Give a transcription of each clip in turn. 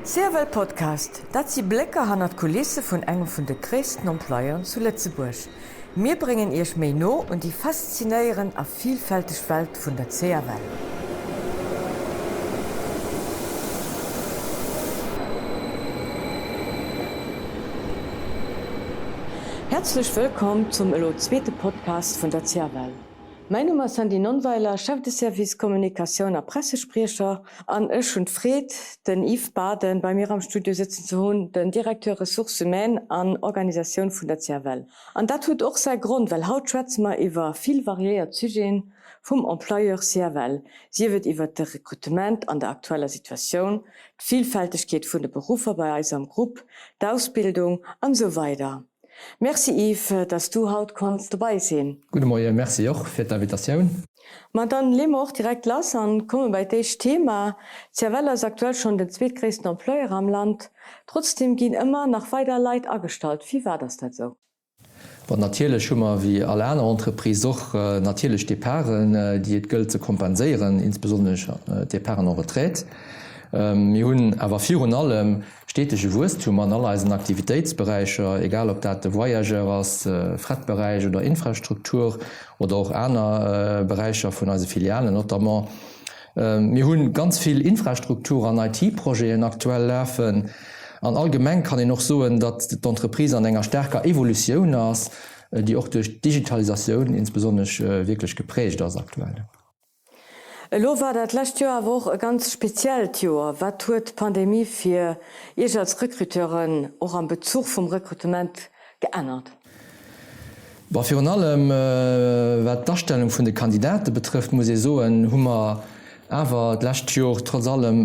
CFL Podcast, dat si Blécker hannert d'Kulisse vun engem vun de gréissten Employeuren zu Lëtzebuerg. Mir bréngen Iech méi no un déi faszinéierend a vilfälteg Welt vun der CFL. Häerzlech wëllkomm zum elo zweete Podcast vun der CFL. Mäin Numm ass Sandy Nonnweiler, Chef de Service Kommunikatioun a Pressespriecher an ech hunn d'Freed, den Yves Baden bei mir am Studio sëtzen ze hunn, den Directeur Ressources humaines an Organisatioun vun der CFL. An dat huet och säi Grond, well haut schwätze mer iwwer vill variéiert Sujeten vum Employeur CFL, sief et iwwert de Rekrutement an der aktueller Situatioun, d'Villfältegkeet vun de Beruffer bei eis am Grupp, d'Ausbildung an esou weider. Merci Yves, dass du haut konns dobei sinn. Gudde Moien, merci och fir d'Invitatioun. Ma dann leeë mer och direkt lass an komme bei d'éischt Thema. CFL ass aktuell schonn den zweetgréissten Employeur am Land. Trotzdem ginn ëmmer nach weider Leit agestallt. Firwat ass dat esou? Bon, natierlech hu mer wéi all aner Entreprise och natierlech Departen, déi et gëllt ze kompenséieren, insbesonnesch d'Departen en retraite. Mir hunn awer virun allem Stetege Wuesstum an all eisen Aktivitéitsberäicher, egal ob dat de Voyageur ass, Fretberäich oder Infrastruktur oder och aner Beräicher vun eise Filialen notamment. Mir hu ganz vill Infrastruktur an IT-Projeten aktuell lafen. An allgemeng kann een och soen, datt d'Entreprise an enger staarker Evolutioun ass, déi och duerch d'Digitalisatioun insbesonnesch wierklech geprägt ass aktuell. Elo war dat lescht Joer awer och e ganz speziellt Joer. Wat huet d'Pandemie fir Iech als Recruteuren och am Bezuch vum Rekrutement geännert? Bon, virun allem wat d'Astellung vun de Kandidate betrëfft, muss ee soen, hu mer awer d'lescht Jor trotz allem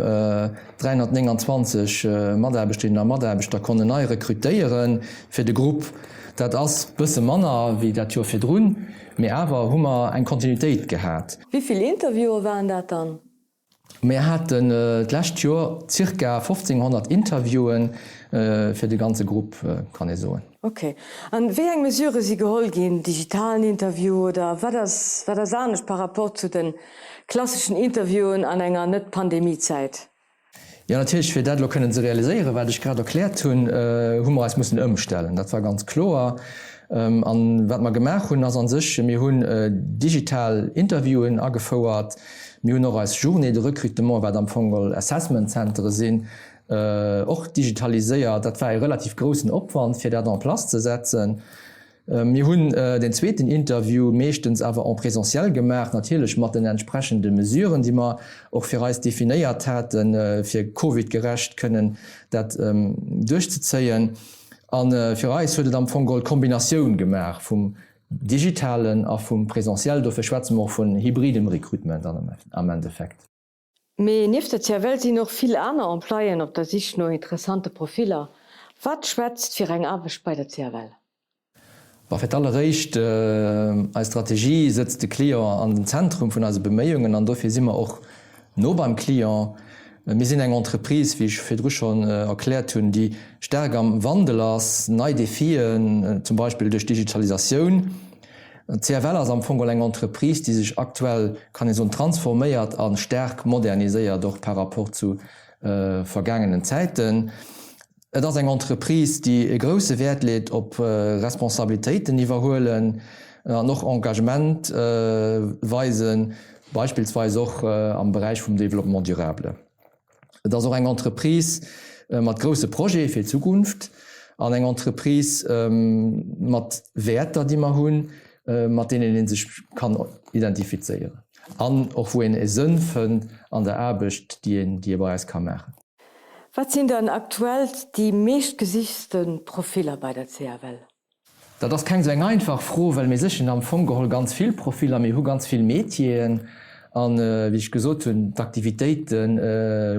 329 Mataarbechterinnen a Mataarbechter konnen nei rekrutéiere fir de Grupp. Dat ass bësse manner wéi dat Joer virdrun. Mee awer hu mer eng Kontinuitéit gehat. Wéi vill Interviewen waren dat dann? Mir haten d'lescht Joer zirka 1500 Interviewen fir de ganze Grupp, kann ee soen. Ok. An wéi eng Mesurë si geholl ginn? Digitalen Interview oder wat ass, wat ass anescht par rapport zu de klasseschen Interviewen an enger Net-Pandemie-Zäit? Jo, natierlech, fir dat elo kënnen ze realiséieren, wat ech grad erkläert hunn, hu mer eis mussen ëmstellen. Dat war ganz kloer. An wat mer gemaach hunn, ass a sech, mir hunn digital Interviewen agefouert. Mir hunn och eis Journées de recrutement, wat am Fong geholl Assessment Centere sinn, och digitaliséiert. Dat war e relativ groussen Opwand, fir dat en place ze setzen. Mir hunn den zweeten Interview meeschtens awer en présentiel gemaach, natierlech mat den entsprechende Mesuren, déi mer och fir eis definéiert haten, fir covidgerecht kënnen dat duerchzezéien. A fir eis huet et am Fong geholl d'Kombinatioun gemaach vum digitalen a vum présentiel. Dofir schwätze mer och vun hybridem Recrutement am Endeffekt. Mee nieft der CFL sinn och vill aner Employéen op der Sich no interessante Profiller. Wat schwätzt fir eng Aarbecht bei der CFL? Bon, fir d'alleréischt, eis Strategie sëtzt de Client an den Zentrum vun eise Beméiungen an dofir si mer och no beim Client. Mir sinn eng Entreprise, wéi ech virdru schonn erkläert hunn, déi staark am Wandel ass, nei Defien, zum Beispill duerch d'Digitalisatioun. D'CFL ass am Fong geholl eng Entreprise, déi sech aktuell, kann ee soen, transforméiert a staark moderniséiert, och par rapport zu vergaangenen Zäiten. Et ass eng Entreprise, déi e grousse Wäert leet op Responsabilitéiten iwwerhuelen an och Engagement weisen, beispillsweis och am Beräich vum Développement durable. Et ass och eng Entreprise mat grousse Projete fir d'Zukunft an eng Entreprise mat Wäerter, déi mer hunn, mat deenen ee sech kann identifizéieren an och wou een e Sënn fënnt an der Aarbecht, déi een, déi ee bei eis ka maachen. Wat sinn dann aktuell déi meeschtgesichtste Profiller bei der CFL? Dat ass keng esou eng einfach Fro, well mir séchen am Fong geholl ganz vill Profiller, mir hu ganz vill Métieren an, wéi ech gesot hunn, d'Aktivitéite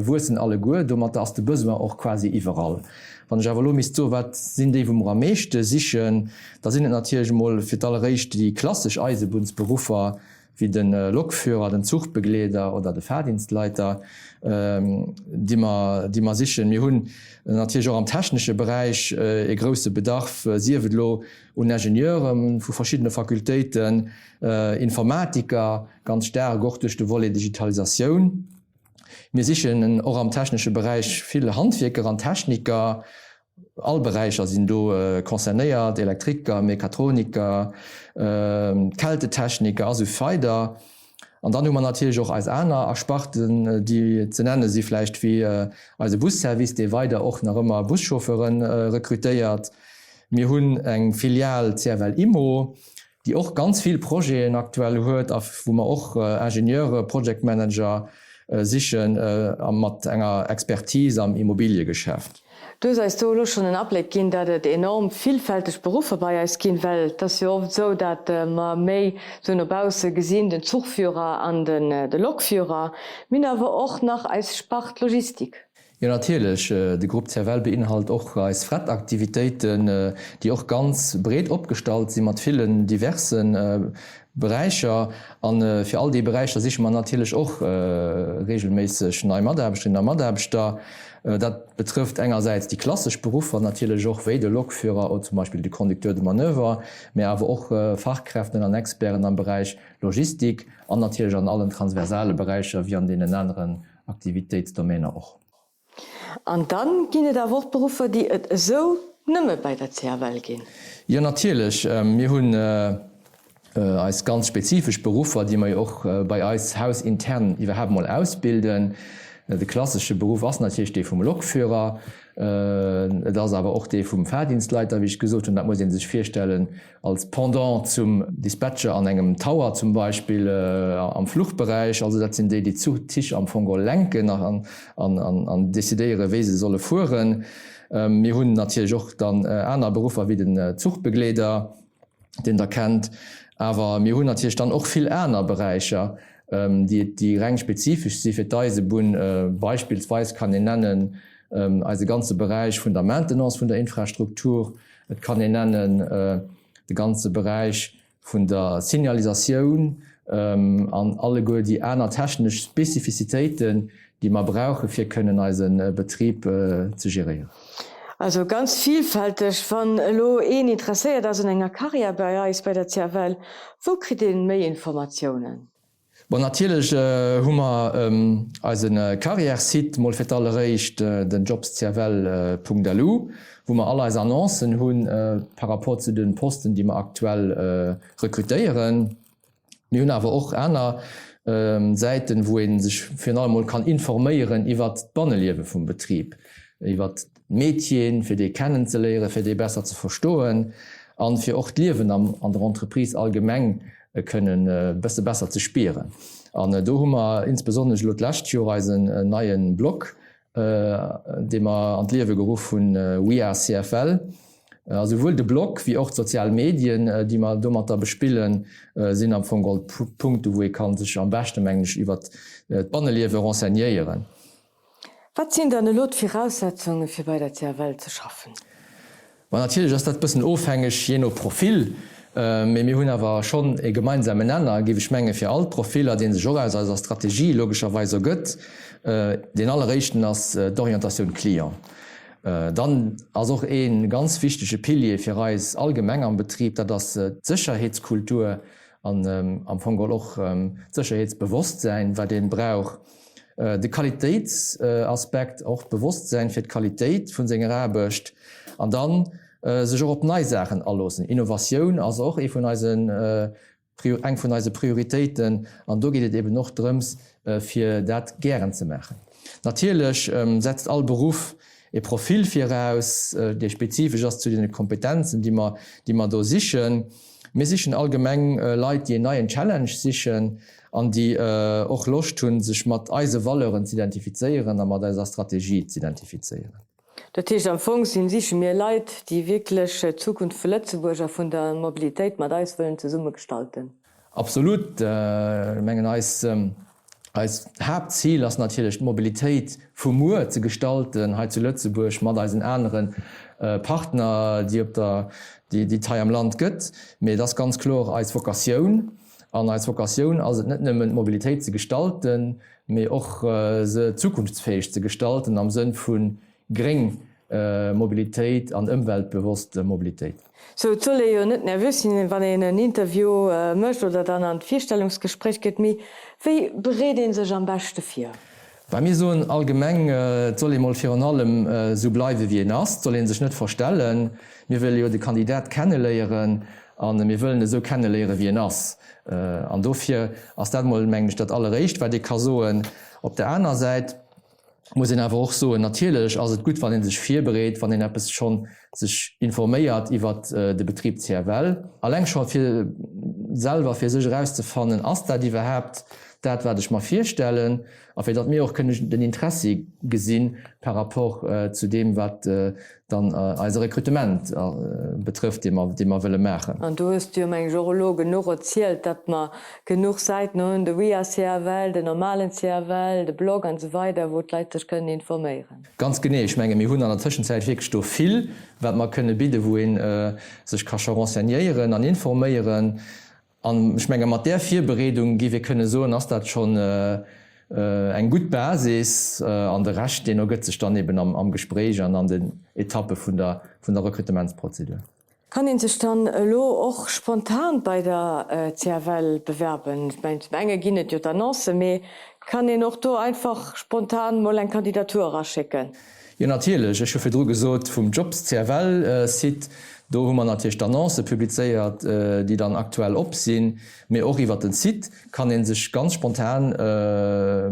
wuessen alleguer. Domatter ass de Besoin och quasi iwwerall. Wann ech awer elo misst soen, wat sinn déi, wou mer am meeschte sichen, da sinn et natierlech emol fir d'alleréischt déi klassesch Eisebunnsberuffer, wéi de Lokführer, den Zuchbegleeder oder de Fahrdienstleiter, déi mer, déi mer sichen. Mir hunn natierlech och am technesche Beräich e grousse Bedarf, sief et elo un Ingenieure vu verschiddene Fakultéiten, Informatiker, ganz staark och duerch de Volet Digitalisatioun. Mir sichen och am technesche Beräich vill Handwierker an Techniker. All Beräicher sinn do concernéiert, Elektriker, Mechatroniker, Kältetechniker a sou weider. An dann hu mer natierlech och eis aner Sparten, déi ze nenne si vläicht wéi eise Busservice, dee weider och nach ëmmer Buschauffeure rekrutéiert. Mir hunn eng Filial CFL Immo, déi och ganz vill Projeten aktuell huet a wou mer och Ingenieure, Project Manager sichen mat enger Expertise am Immobiliegeschäft. Du hues eis do elo schonn en Abléck ginn, dat et enorm villfälteg Beruffer bei eis ginn, well et ass jo oft esou, dat mer méi esou no bausse gesinn, den Zuchführer an den de Lokführer. Mir hunn awer och nach eis Spart Logistik. Jo natierlech, de Grupp CFL beinhalt och eis Frettaktivitéiten, déi och ganz breet opgestallt si mat villen diverse Beräicher. A fir all déi Beräicher siche mer natierlech och reegelméisseg nei Mataarbechterinnen a Mataarbechter. Dat betrëfft engersäits déi klassesch Beruffer natierlech och, wéi de Lokführer oder zum Beispill de Conducteur de manoeuvre, mä awer och Fachkräften an Experten am Beräich Logistik an natierlech an allen transversale Beräicher wéi an deenen aneren Aktivitéitsdomainer och. An dann ginn et awer och Beruffer, déi et esou nëmme bei der CFL ginn. Jo, natierlech. Mir hunn eis ganz spezifesch Beruffer, déi mer jo och bei eis hausintern iwwerhaapt mol ausbilden. De klassesche Beruff ass natierlech dee vum Lokführer. Et ass awer och dee vum Fahrdienstleiter, wéi ech gesot hunn. Dat muss ee sech virstellen als Pendant zum Dispatcher an engem Tower zum Beispill am Fluchberäich. Also dat sinn déi, déi d'Zich am Fong geholl lenken an decidéieren, wéi se solle fueren. Mir hunn natierlech och dann aner Beruffer wéi den Zuchbegleeder, deen Der kennt. Awer mir hunn natierlech dann och vill aner Beräicher, déi déi reng spezifesch si fir d'Eisebunn. Beispillsweis kann een nennen eise ganze Beräich vun der Maintenance vun der Infrastruktur. Et kann een nennen de ganze Beräich vun der Signalisatioun an alleguer déi aner technesch Spezifizitéiten, déi mer brauche fir kënnen eise Betrib ze geréieren. Also ganz vielfälteg. Wann elo een interesséiert ass un enger Karriär bei eis bei der CFL, wou kritt een méi Informatiounen? Bon, natierlech hu mer eise Carrière-Site mol fir d'alleréischt, den jobscfl.lu, wou mer all eis Annoncen hu par rapport zu de Posten, déi mer aktuell rekrutéieren. Mir hunn awer och aner Säiten, wou ee sech virun allem mol kann informéieren iwwert d'Banneliewe vum Betrib, iwwert Métieren, fir déi kennen ze léieren, fir déi besser ze verstoen an fir och d'Liewen an der Entreprise allgemeng kënnen e bësse besser ze spieren. An do hu mer insbesonnesch elo d'lescht Joer eisen neie Blog, dee mer an d'Liewe geruff hunn, We are CFL. A souwuel de Blog wéi och d'sozial Medien, déi mer domatter bespillen, sinn am Fong geholl Punkte wou ee ka sech am beschte, mengen ech, iwwert d'Banneliewe renseignéieren. Wat sinn dann elo d'Viraussetzunge fir bei der CFL ze schaffen? Ma natierlech ass dat e bëssen ofhängeg jee no Profil, mee mir hunn awer schonn e gemeinsamen Nenner, géif ech menge fir all d'Profiller, dee sech och aus eiser Strategie logescherweis ergëtt. Deen alleréischten ass d'Orientatioun Client. Dann ass och ee ganz wichtege Pilier fir eis allgemeng am Betrib, dat ass d'Sécherheetskultur an am Fong geholl och d'Sécherheetsbewosstsäin, wat ee brauch. De Qualitéitsaspekt, och d'Bewosstsäin fir d'Qualitéit vun senger Aarbecht an dann sech och op nei Saachen aloossen. Innovatioun ass och ee vun eisen, eng vun eise Prioritéiten an do geet et eben och drëms, fir dat gären ze maachen. Natierlech setzt all Beruff e Profil viraus, dee spezifesch ass zu deene Kompetenzen, déi mer, déi mer do sichen. Mir sichen allgemeng Leit, déi en neien Challenge sichen an déi och Loscht hunn, sech mat eise Valeuren z'identifizéieren a mat eiser Strategie z'identifizéieren. Dat heescht, am Fong sinn, siche mir Leit, déi wierklech d'Zukunft vu Lëtzebuerg a vun der Mobilitéit mat eis wëllen zesumme gestalten. Absolut. Ech mengen, eis, eist Haaptzil ass natierlech, d'Mobilitéit vu muer ze gestalten hei zu Lëtzebuerg mat eisen anere Partner, déi op der, déi et hei am Land gëtt. Mee et ass ganz kloer eis Vocatioun, An eis Vocatioun ass et net nëmmen d'Mobilitéit ze gestalten, mee och se zukunftsfäeg ze gestalten am Sënn vu gréng Mobilitéit an ëmweltbewosst Mobilitéit. Sou, et soll ee jo net nervös sinn, wann een en Interview mécht oder dann an d'Virstellungsgespréich geet, mee wéi bereet ee sech am beschte vir? Bah, mir soen allgemeng, et soll ee mol virun allem esou bleiwe wéi een ass, et soll ee sech net verstellen. Mir wëlle jo de Kandidat kenneléieren a mir wëllen esou kenneléiere wéi en ass. An dofir ass dat mol, mengen ech, dat Alleréischt wat ee ka soen. Op der aner Säit muss een awer och soen, natierlech ass et gutt, wann ee sech virbereet, wann een eppes schonn sech informéiert iwwert de Betrib CFL. Alleng scho fir selwer fir sech erauszefannen, ass dat iwwerhaapt dat, wat ech mer virstellen, a fir datt mir och kënnen den Interessi gesi par rapport zu deem, wat dann eise Rekrutement betrëfft, dee mer, dee mer wëlle maachen. An do hues du jo, meng ech, och elo genuch erzielt, datt mer genuch Säiten hunn, de We are CFL, den normalen CFL, de Blog an esou weider, wou d'Leit sech kënnen informéieren. Ganz genee. Ech menge mir hunn an der Tëschenzäit wierklech do vill, wat mer kënne bidden, wou ee sech ka scho renseignéieren an informéieren. An ech menge mat där Virbereedung, géif ee kënne soen, ass dat schonn eng gutt Basis. An de Rescht, deen ergëtt sech dann eben am Gespréich an an den Etappe vun der Rekrutementsprozedur. Kann een sech dann elo och spontan bei der CFL bewerben? Ech mengen, zum enge ginn et jo d'Annoncen, mee kann een och do einfach spontan mol eng Kandidatur eraschécken? Jo natierlech, ech hu virdru gesot vum Jobs CFL Site, do hu mer natierlech d'Annoncë publizéiert, déi dann aktuell op sinn, mee och iwwert den Site kann ee sech ganz spontan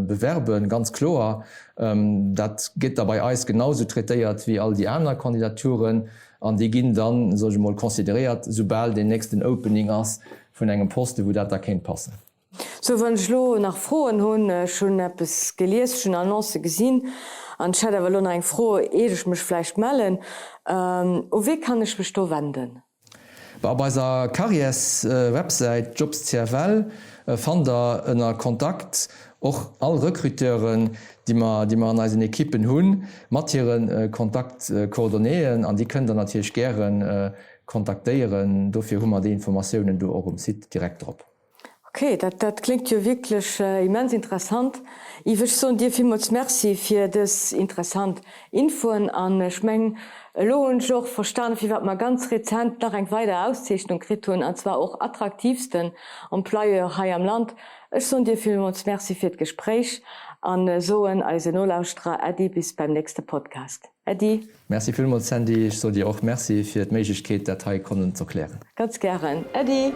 bewerben, ganz kloer. Dat gétt da bei eis genau esou traitéiert wéi all déi aner Kandidaturen an déi ginn dann, soe ech emol, consideréiert, soubal deen nächsten Opening ass vun engem Poste wou dat da kéint passen. Sou, wann ech elo nach Froen hunn, ech hunn eppes gelies, ech hunn Annoncë gesinn an ech hätt awer elo nach eng Fro, iert ech mech vläicht mellen, u wee kann ech mech do wenden? Bah, op eiser Carrièreswebsäit Jobs-CFL fannt der ënner Kontakt och all Recruteuren, déi mer, déi mer an eisen Ekippen hunn, mat hire Kontaktcoordonnéeën an déi kënnt der natierlech gäre kontaktéieren. Dofir hu mer déi Informatiounen do och um Site direkt drop. Ok, dat dat kléngt jo wierklech immens interessant. Yves, ech soen dir villmools Merci fir dës interessant Infoen an ech meng elo hunn ech och verstanen firwat mer ganz rezent nach eng weider Auszeechnung kritt hunn an zwar och attraktiivsten Employeur hei am Land. Ech soen dir villmools Merci fir d'Gespréich an soen eise Nolauschterer Äddi bis beim nächste Podcast. Äddi. Merci villmools Sandy, ech soe dir och Merci fir d'Méiglechkeet dat hei konnen z'erklären. Ganz gären. Äddi.